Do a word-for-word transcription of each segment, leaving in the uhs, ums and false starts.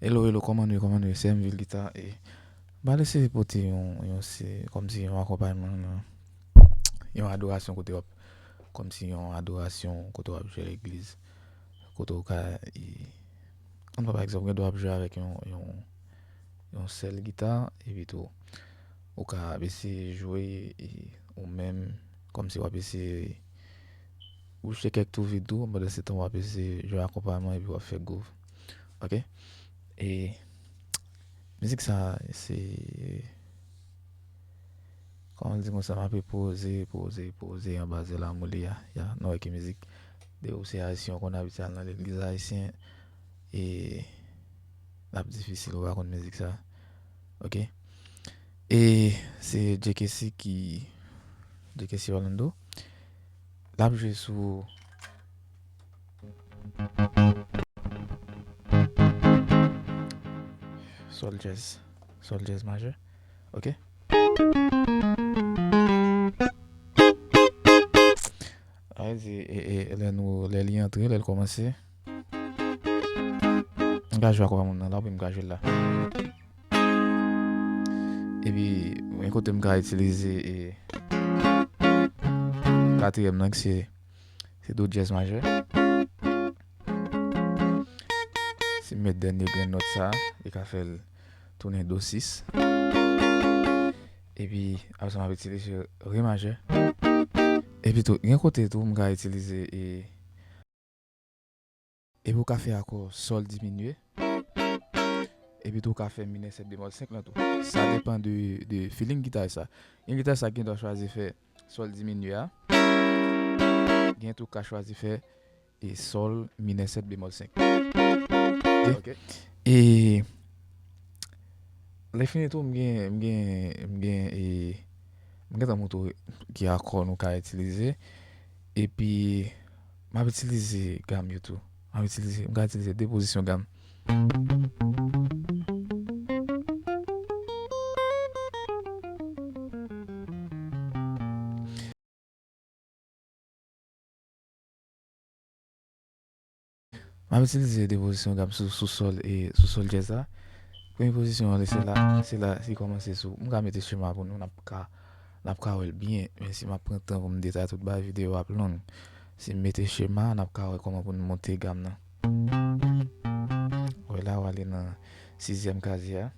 Hello, hello, kòman nou ye, kòman nou ye? Se M Vil Gita e m pral eseye pote yon, yon, se kòmsi yon akonpayman nan yon adorasyon kote w ap, kòmsi yon adorasyon kote w ap jwe legliz, kote w ka, e, ann pran pa egzanp, gen dwa ap jwe avèk yon, yon, yon sèl gita, epi tou, ou ka ap eseye jwe, e, ou menm, kòmsi w ap eseye bouche kèk twou vid tou, pandan se tan w ap eseye jwe akonpayman epi w ap fè gwouv. Ok? E mizik sa, se, kòman di konsa, m ape poze, poze, poze anba zèl amour li a. Ya, nou wè ki mizik. Depi w se ayisyen, w konn abitye al nan legliz ayisyen. E l ap difisil ou pa konn mizik sa. Ok? E se J K C ki, J K C Orlando. L ap jwe sou sòl djèz, sòl djèz majè. Ok? Sa vle di, e, e, lè nou, lè li antre, lè l kòmanse, m ka jwe akonpayman nan la, oubyen m ka jwe l la. Epi, yon kote m ka itilize, e, katriyèm nan, ki se, se do djèz majè. Si m met dènye grenn nòt sa, li ka fè l tounen do sis. Epi, apre sa, m ap itilize re majè. Epi tou, gen kote tou, m ka itilize, e, epi w ka fè akò sòl diminye. Epi tou, w ka fè minè sèt bemòl senk lan tou. Sa depann de, de feeling gitarist la. Gen gitarist la ki gen dwa chwazi fè sòl diminye a. Gen tou k ka chwazi fè e sòl minè sèt bemòl senk. Ok? Ok. E lè fini tou, m gen, m gen, m gen, e, m gentan montre w ki akò nou ka itilize. Epi, m ap itilize gam yo tou. M ap itilize, m ka itilize de pozisyon gam. M ap itilize de pozisyon gam sou, sou sòl e sou sòl djèz la. Premye pozisyon an, se la, se la, se kòmanse sou. M ka mete chema pou nou, n ap ka, n ap ka wè l byen, men si m ap pran tan pou m detay tout bagay, videyo ap long. Si m mete chema, n ap ka wè kòman pou n monte gam nan. Wè la, w ale nan sizyèm kazye a.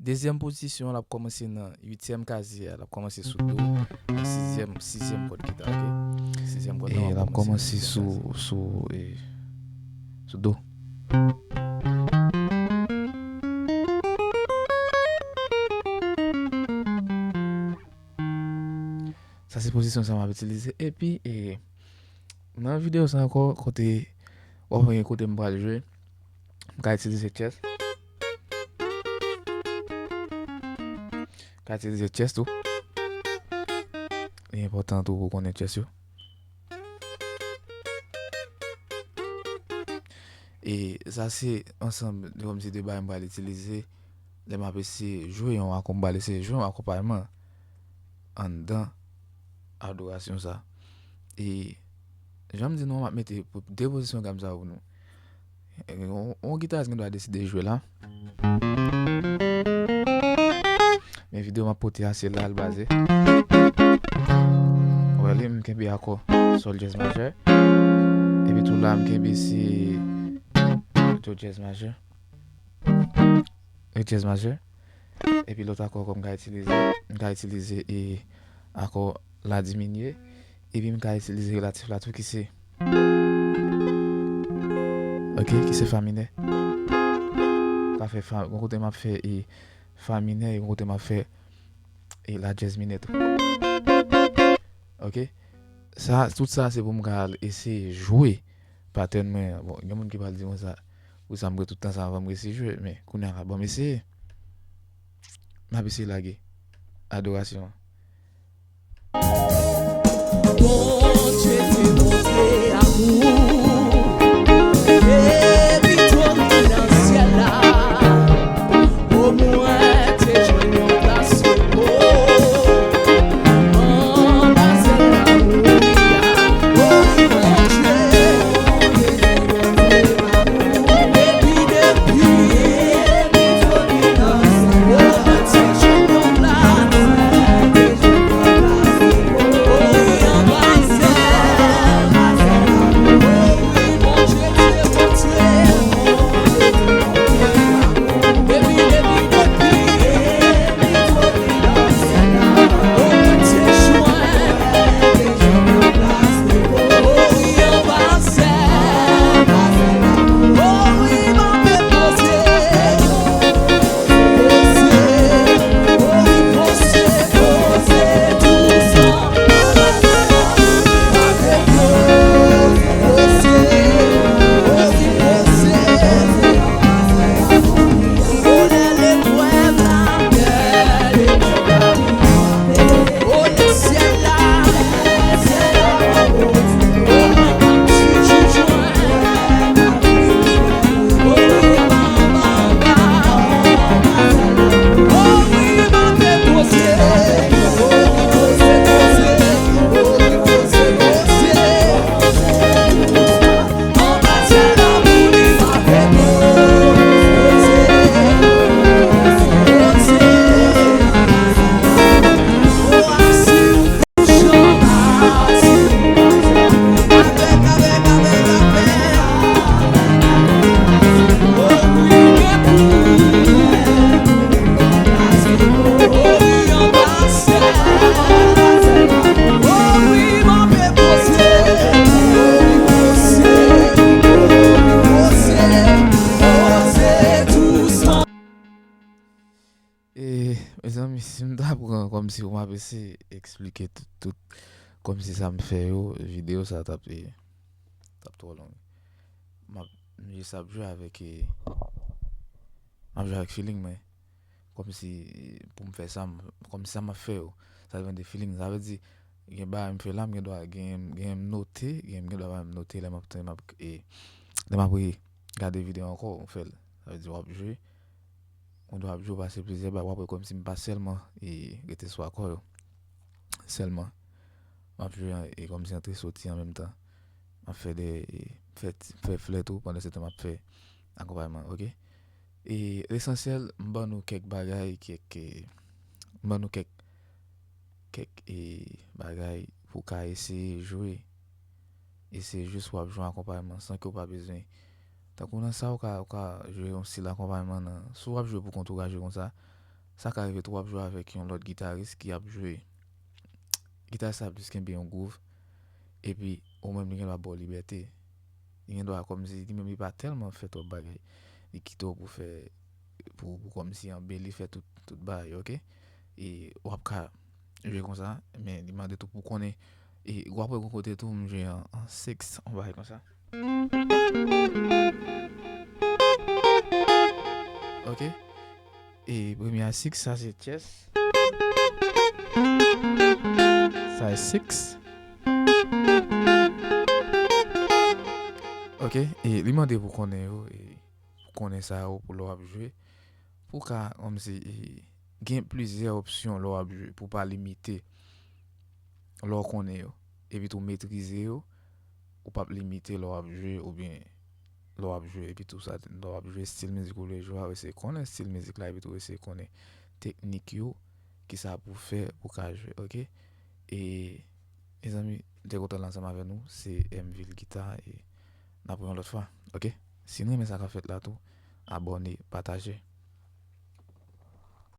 Dezyèm pozisyon, l ap kòmanse nan uityèm kazye a, l ap kòmanse sou do, nan sizyèm, sizyèm kòd gita, ok? Sizyèm kòd la, w ap kòmanse sou, sou, e, sou do. Sa se pozisyon sa m ap itilize. Epi, e, nan videyo sa ankò, kote, w ap wè kote m pral jwe, m ka itilize chest. M ka itilize chest tou. Li enpòtan tou pou w konnen chest yo. E sa se ansanm de, kòmsi de bagay m pral itilize lè m ap eseye jwe yon akonp-, m pral eseye jwe yon akonpayman anndan adorasyon sa. E jan m di nou, m ap mete pou de pozisyon gam sa pou nou. Yon, yon gitaris gen dwa deside jwe la. Men videyo m ap pote a, se la l baze. Wè li, m kenbe akò sòl djèz majè. Epi tou la, m kenbe se do djèz majè. Re djèz majè. Epi lòt akò ankò m ka itilize, m ka itilize e akò la diminye. Epi m ka itilize relatif la tou ki se, ok, ki se fa minè. Ka fè fa, yon kote m ap fè e fa minè, yon kote m ap fè e la djèz minè tou. Ok? Sa, tout sa se pou m ka al eseye jwe patèn mwen an. Bon, gen moun ki pral di mwen sa, poukisa m pran tout tan sa anvan m resi jwe, men kounye a la, ban m eseye. M ap eseye lage adorasyon an. Bondye te montre amou, epi twòn li nan syèl la, omwen te jwenn yon plas repo. Pran kòmsi w m ap eseye eksplike tout, tout kòmsi sa m fè yo, videyo sa t ap, e, t ap twò long. M ap, m jis ap jwe avèk, e, m ap jwe avèk feeling mwen. Kòmsi, e, pou m fè sa, m, kòmsi sa m ap fè yo, sa depann de feeling. Sa vle di, gen bagay m fè la, m gen dwa, gen, gen m note, gen, m gen dwa pa menm note, lè m ap, lè m ap, e, lè m ap gade videyo ankò, m fè l. Sa vle di, w ap jwe, ou dwe ap jwe pase plizyè bagay, w ap wè kòmsi m pa sèlman, e, rete sou akò yo sèlman. M ap jwe, e, kòmsi antre soti an menm tan. M ap fè de, e, fè ti, fè flè tou, pandan se tan m ap fè akonpayman, oke? E, lesansyèl, m ban nou kèk bagay, kèk, e, m ban nou kèk, kèk, e, bagay pou w ka eseye jwe. E se jis w ap jwe akonpayman san ke w pa bezwen. Tankou nan sa, w ka, w ka jwe yon stil akonpayman nan, si w ap jwe pou kont ou, w ka jwe konsa, sa ka rive tou w ap jwe avèk yon lòt gitaris ki ap jwe. Gitaris la ap jis kenbe yon gwouv, epi ou menm li gen dwa ba w libète. Li gen dwa kòmsi li menm li pa tèlman fè twòp bagay. Li kite w pou fè, pou, pou kòmsi anbeli, fè tout, tout bagay, oke? E w ap ka jwe konsa, men li mande tou pou konnen. E w ap wè gon kote tou, m jwe an, an six, yon bagay konsa. Oke? E premye a six, sa se chest. Sa e six. Oke? E li mande pou konnen yo, e pou konnen sa yo, pou lè w ap jwe. Pou w ka, kòmsi, e, gen plizyè opsyon lè w ap jwe, pou w pa limite lè w konnen yo, epi tou metrize yo, ou p ap limite lè w ap jwe, oubyen lè w ap jwe, epi tou sa, lè w ap jwe stil mizik ou vle jwe a, ou eseye konnen stil mizik la, epi tou eseye konnen teknik yo, kisa pou w fè pou w ka jwe, oke? E, mezanmi, m te kontan la ansanm avè nou, se M Ville Guitar, e n ap wè yon lòt fwa, oke? Si n renmen sa k ap fèt la tou, abòne, pataje.